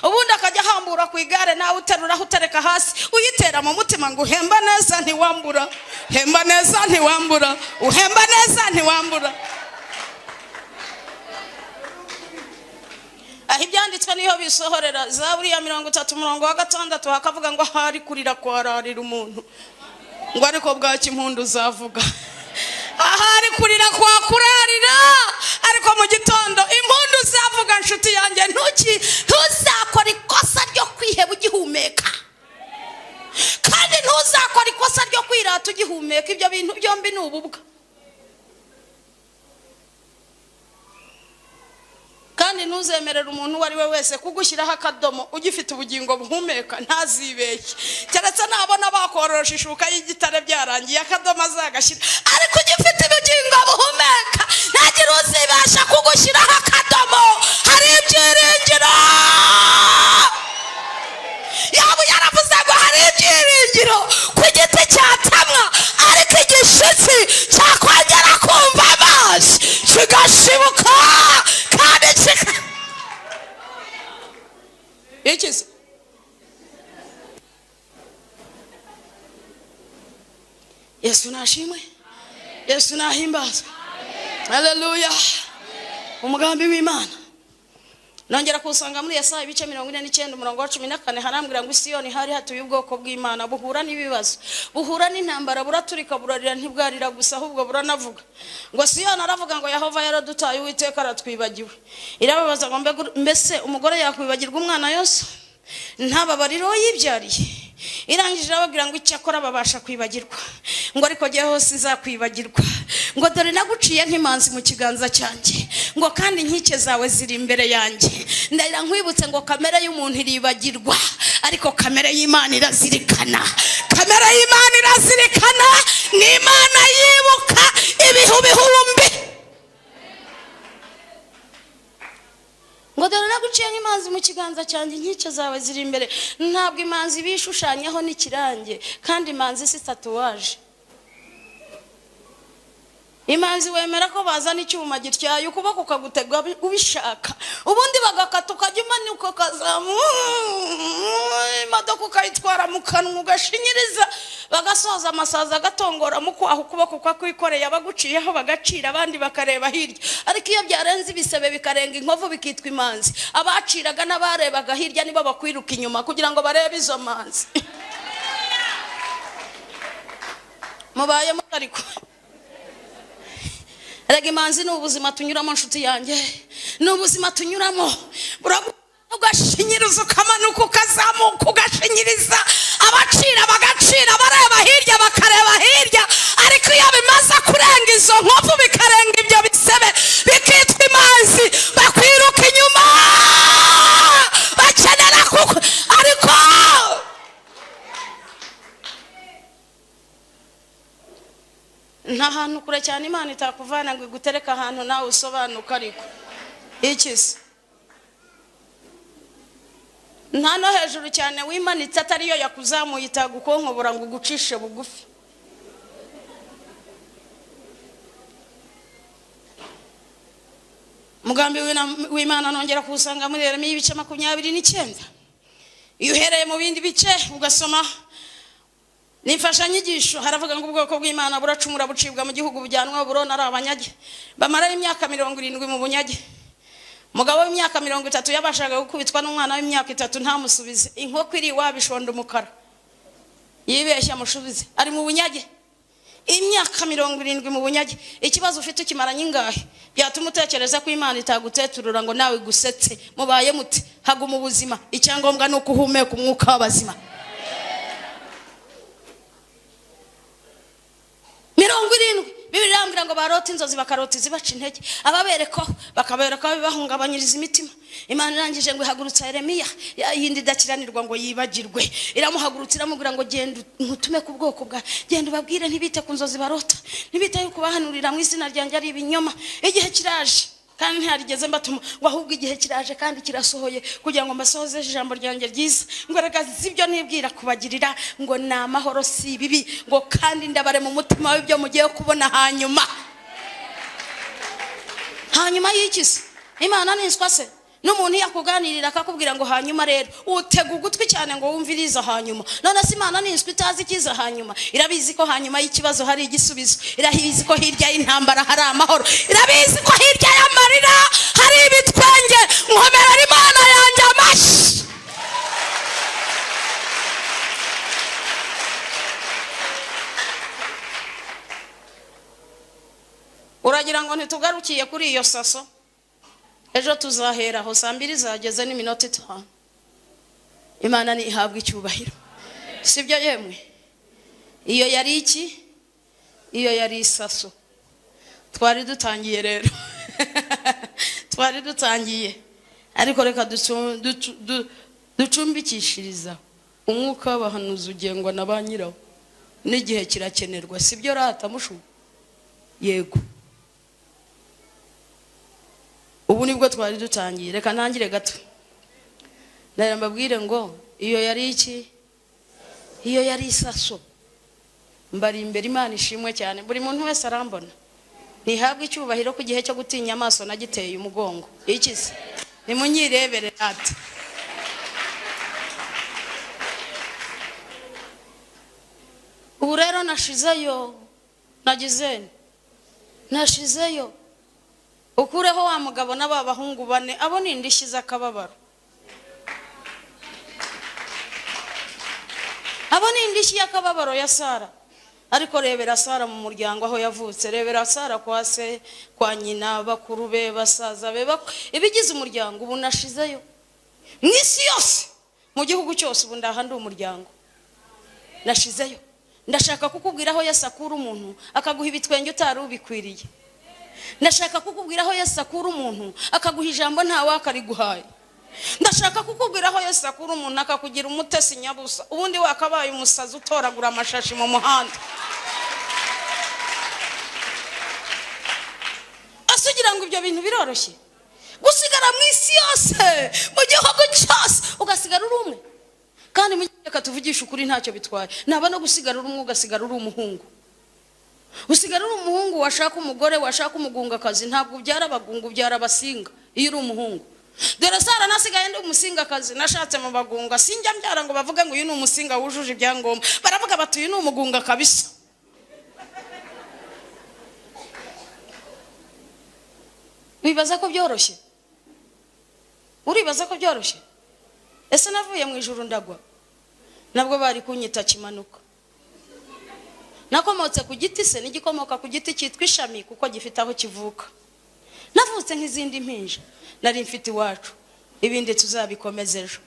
Ubundi akajya ahambura ku igare, nawe uteruraho utereka hasi, uyitera mu mutima ngo uhemba neza ntiwambura, hemba neza ntiwambura, uhemba neza ntiwambura. Aho ibyanditswe niho bisohorera. Zaburi ya 30 umurongo wa 6 hakavuga ngo ahari kurira kwararira umuntu, ngo ariko bwacya impundu zavuga. Ahari kurira kwakurarira, ariko mu gitondo impundu zavuga. Nshuti yanjye, ntuzakora ikosa ryo kwiheba ugihumeka, kandi ntuzakora ikosa ryo kwirata ugihumeka. Ibyo bintu byombi ni ububwa. Kandi ntuzemerere umuntu uwo ari we wese kugushyiraho akadomo ugifite ubugingo buhumeka, ntazibeshye, keretse nabona bakorosha ishuka y'igitare byarangiye, akadomo azagashyira. Ariko ugifite ubugingo buhumeka, ntagire uzibasha kugushyiraho akadomo. Hari ibyiringiro. Yaba yaravuze ngo hari ibyiringiro ku giti cyatemwa, ariko igishyitsi cyakongera kumva amazi kigashibuka kandi kika ikize. Yesu nashimwe, Yesu nahimbazwe, haleluya. Umugambi w'Imana nongera kuwusanga muri Yesaya ibice 49 umurongo wa 14. Harambwira ngo Isiyoni hari hatuye ubwoko bw'Imana, buhura n'ibibazo, buhura n'intambara, buraturika burarira. Ntibwarira gusa, ahubwo buranavuga ngo Siyoni aravuga ngo Yehova yaradutaye, Uwiteka aratwibagiwe. Irababaza ngo mbese umugore yakwibagirwa umwana yose ntababarire uwo yibyariye? Irangije irababwira ngo icyakora babasha kwibagirwa, ngo ariko jyewe hose nzakwibagirwa, ngo dore naguciye nk'imanzi mu kiganza cyanjye, ngo kandi inkike zawe ziri imbere yanjye. Ndahira nkwibutse ngo kamere y'umuntu iribagirwa, ariko kamere y'Imana irazirikana. Kamere y'Imana irazirikana, ni Imana yibuka ibihu bihumbi. Ngo dore naguciye nk'imanzi mu kiganza cyanjye, inkike zawe ziri imbere. Ntabwo imanzi bishushanyaho n'ikirange, kandi imanzi si tatuwaje. Imanzi wemera ko bazana icyuma gityaye ukuboko ukagutega ubishaka, ubundi bagakata ukajya umanuka ukazamura imodoka ukayitwara mu kanwa ugashinyiriza, bagasoza amasazi agatongora mu kwaha ukuboko kwakwikoreye, abaguciyeho bagacira, abandi bakareba hirya. Ariko iyo byarenze ibisebe bikarenga inkovu bikitwa imanzi, abaciraga n'abarebaga hirya nibo bakwiruka inyuma kugira ngo barebe izo manzi. Mubayemo ariko erega imanzi ni ubuzima tunyuramo, nshuti yanjye, ni ubuzima tunyuramo. Ugashinyiriza ukamanuka ukazamuka ugashinyiriza, abacira bagacira, abareba hirya bakareba hirya. Ariko iyo bimaze kurenga izo nkovu bikarenga ibyo bisebe bikitwa imanzi, bakwiruka inyuma bakenera kuko ariko Nta hantu kure cyane Imana itakuvana ngo igutereke ahantu nawe usobanuka. Ariko iki se, nta no hejuru cyane wimanitse atariyo yakuzamuye itagukonkobora ngo ugucishe bugufi. Umugambi w'Imana nongera kuwusanga muri Yeremiya ibice 29. Iyo uhereye mu bindi bice ugasoma n'imfashanyigisho, haravuga ngo ubwoko bw'Imana buracumura, bucibwa mu gihugu, bujyanwa Babuloni ari abanyage, bamarayo imyaka 70 mu bunyage. Umugabo w'imyaka 30 yabashaga gukubitwa n'umwana w'imyaka 3 ntamusubize. Inkoko iri iwabo ishonda umukara, yibeshya amushubize. Ari mu bunyage imyaka 70 mu bunyage. Ikibazo ufite ukimaranye ingahe byatuma utekereza ko Imana itaguteturura ngo nawe igusetse? Mubaye muti haguma ubuzima, icyangombwa ni uko uhumeka umwuka w'abazima. 70, Bibiliya irambwira ngo barota inzozi, bakarota izibaca intege, ababerekaho bakabereka bibahungabanyiriza imitima. Imana irangije ngo ihagurutsa Yeremiya, ya yindi idakiranirwa ngo yibagirwe, iramuhagurutsa iramubwira ngo genda nkutume ku bwoko bwa, genda ubabwire ntibite ku nzozi barota, ntibite yuko bahanurira mu izina ryanjye ari ibinyoma. Igihe kiraje kandi ntiharigeze mbatuma, ngo ahubwo igihe kiraje kandi kirasohoye kugira ngo mbasohoze ijambo ryanjye ryiza, ngo erega si ibyo nibwira kubagirira, ngo ni amahoro si ibibi, ngo kandi ndabare mu mutima w'ibyo mugiye kubona hanyuma. Hanyuma y'iki se? Imana niswa se? N'umuntu iyo akuganirira akakubwira ngo hanyuma rero, utega ugutwi cyane ngo wumve iriza hanyuma. None se Imana niswa itazi ikiza hanyuma? Irabizi ko hanyuma y'ikibazo hari igisubizo, irabizi ko hirya y'intambara hari amahoro, irabizi ko hirya y'amarira hari ibitwenge. Nkomerera Imana yanjye amashyi. Uragira ngo ntitugarukiye kuri iyo saso? Ejo tuzahera aho saa 2 zageze n'iminota 5. Imana ntihabwe icyubahiro, sibyo? Yemwe, iyo yari iki? Iyo yari isaso. Twari dutangiye rero, twari dutangiye, ariko reka ducumbikishiriza. Umwuka w'abahanuzi ugengwa na ba nyirawo, n'igihe kirakenerwa, sibyo rata mushu? Yego, ubu nibwo twari dutangiye. Reka ntangire gato, ndahera mbabwire ngo iyo yari iki? Iyo yari isaso. Mbari imbere. Imana ishimwe cyane, buri muntu wese arambona. Ntihabwe icyubahiro ku gihe cyo gutinya amaso nagiteye umugongo. Iki se, nimunyirebere ati ubu rero nashizeyo, nagize nashizeyo. Ukureho wa mugabo n'aba bahungu bane, abo ni indishyi z'akababaro, abo ni indishyi y'akababaro ya Sara. Ariko rebera Sara mu muryango aho yavutse, rebera Sara kwa se, kwa nyina, bakuru be, basaza be, ibigize umuryango. Ubu nashizeyo mu isi yose, mu gihugu cyose, ubu ndaha ndi umuryango, nashizeyo. Ndashaka kukubwira aho Yesu akura umuntu akaguha ibitwenge utari ubikwiriye. Ndashaka kukubwira aho Yesu akura umuntu akaguha ijambo nta wakariguhaye. Ndashaka kukubwira aho Yesu akura umuntu akakugira umutesi nyabusa, ubundi wakabaye umusazi utoragura amashashi mu muhanda. Ese ugira ngo ibyo bintu biroroshye, gusigara mu isi yose, mu gihugu cyose, ugasigara uri umwe? Kandi reka tuvugishe ukuri, ntacyo bitwaye naba no gusigara uri umwe, ugasigara uri umuhungu, usigara uri umuhungu. Washaka umugore, washaka umugungakazi, ntabwo ubyara abagungu, ubyara abasinga iyo uri umuhungu. Dore Sara, nasigaye ndi umusingakazi, nashatse mu bagunga. Sinjya mbyara ngo bavuge ngo uyu ni umusinga wujuje ibyangombwa, baravuga bati uyu ni umugunga kabisa. Wibaza ko byoroshye? Uribaza ko byoroshye? Ese navuye mu ijuru ndagwa? Nabwo bari kunyita kimanuka. Nakomotse ku giti se, n'igikomoka ku giti cyitwa ishami kuko gifite aho kivuka. Navutse nk'izindi mpinja, nari mfite iwacu. Ibindi tuzabikomeza ejo.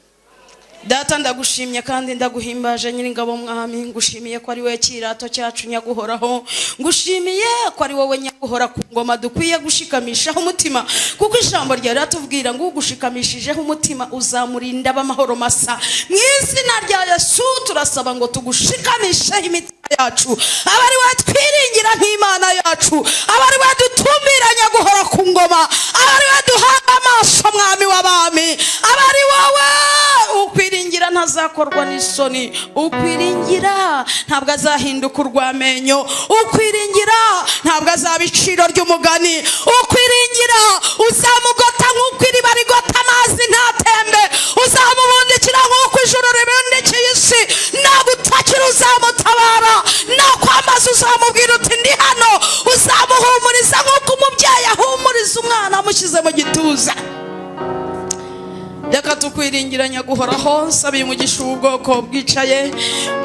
Data, ndagushimye kandi ndaguhimbaje, Nyiringabo Mwami. Ngushimiye ko ari wowe kirato cyacu, Nyaguhoraho. Ngushimiye ko ari wowe Nyaguhora ku ngoma dukwiye gushikamishaho umutima, kuko ijambo ryawe riratubwira ngo ugushikamishijeho umutima uzamurinda ab'amahoro masa. Mu izina rya Yesu, turasaba ngo tugushikamisheho imitima yacu, aba ari wowe twiringira nk'Imana yacu, aba ari wowe dutumbira, Nyaguhora ku ngoma, aba ari wowe duhanga amaso, Mwami w'abami. Aba ari wowe ukwiringira ntazakorwa n'isoni, ukwiringira ntabwo azahinduka urw'amenyo, ukwiringira ntabwo azaba iciro ry'umugani. Ukwiringira uzamugota nk'uko iriba rigota amazi ntatembe, uzamubundikira nk'uko ijuru ribundikiye isi. Nagutakira uzamutabara, nakwambaza uzamubwira uti: "Ndi hano." Uzamuhumuriza nk'uko umubyeyi ahumuriza umwana amushyize mu gituza. Reka tukwiringira, Nyaguhoraho. Nsabiye umugisha ubu bwoko bwicaye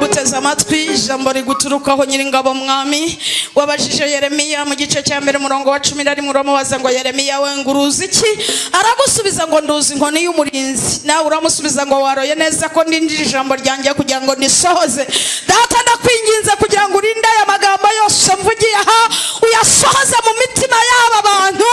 buteze amatwi ijambo riguturukaho, Nyiringabo Mwami. Wabajije Yeremiya mu gice cya 1, umurongo wa 11, uramubaza ngo: "Yeremiya we, ngo uruzi iki?" Aragusubiza ngo: "Nduzi inkoni y'umurinzi." Nawe uramusubiza ngo: "Waroye neza ko ndindira ijambo ryanjye kugira ngo ndisohoze." Data, ndakwinginze kugira ngo urinde aya magambo yose mvugiye aha, uyasohoze mu mitima y'aba bantu,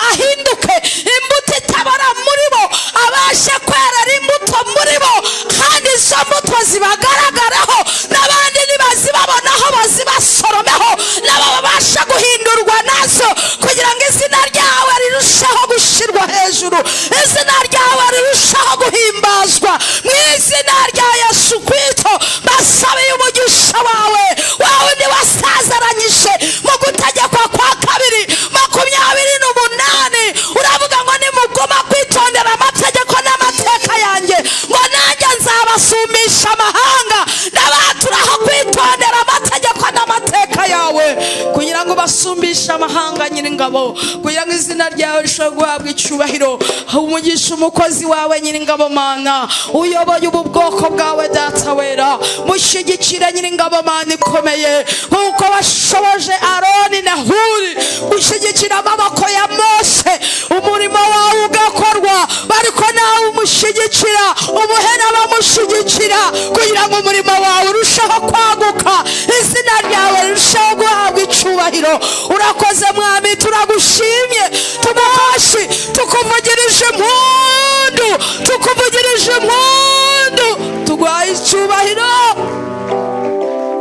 ahinduke imbuto itabara muri bo, abashe kwerera imbuto muri bo, kandi izo mbuto zibagaragaraho, n'abandi nibazibabonaho bazibasoromeho, nabo babashe guhindurwa nazo, kugira ngo izina ryawe rirusheho gushyirwa hejuru, izina ryawe rirusheho guhimbazwa. Mu izina rya Yesu Kristo, basabiye umugisha wawe, wawe undi wasazaranyije mu Gutegekwa kwa Kabiri 28. Uravuga ngo: "Nimuguma kwitondera amategeko n'amateka yanjye, ngo nanjye nzabasumbisha amahanga." Ndabaturaho kwitondera amategeko n'amateka yawe kugira ngo basumbishe amahanga, Nyiringabo, kugira ngo izina ryawe rishobore guhabwa icyubahiro. Umugisha umukozi wawe, Nyiringabo Mana, uyoboye ubu bwoko bwawe. Data wera, mushyigikire, Nyiringabo Mana ikomeye, nk'uko washoboje Aroni na Huri gushyigikira amaboko ya Mose, umurimo wawe ugakorwa. Ariko nawe umushyigikira, umuhe n'abamushyigikira, kugira ngo umurimo wawe urusheho kwaguka, izina ryawe rirusheho guhabwa icyubahiro. Urakoze Mwami, turagushimye, tumuhashi, tukuvugirije impundu, tukuvugirije impundu, tuguhaye icyubahiro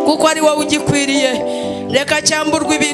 kuko ari wowe ugikwiriye. Reka cyamburwe ibintu.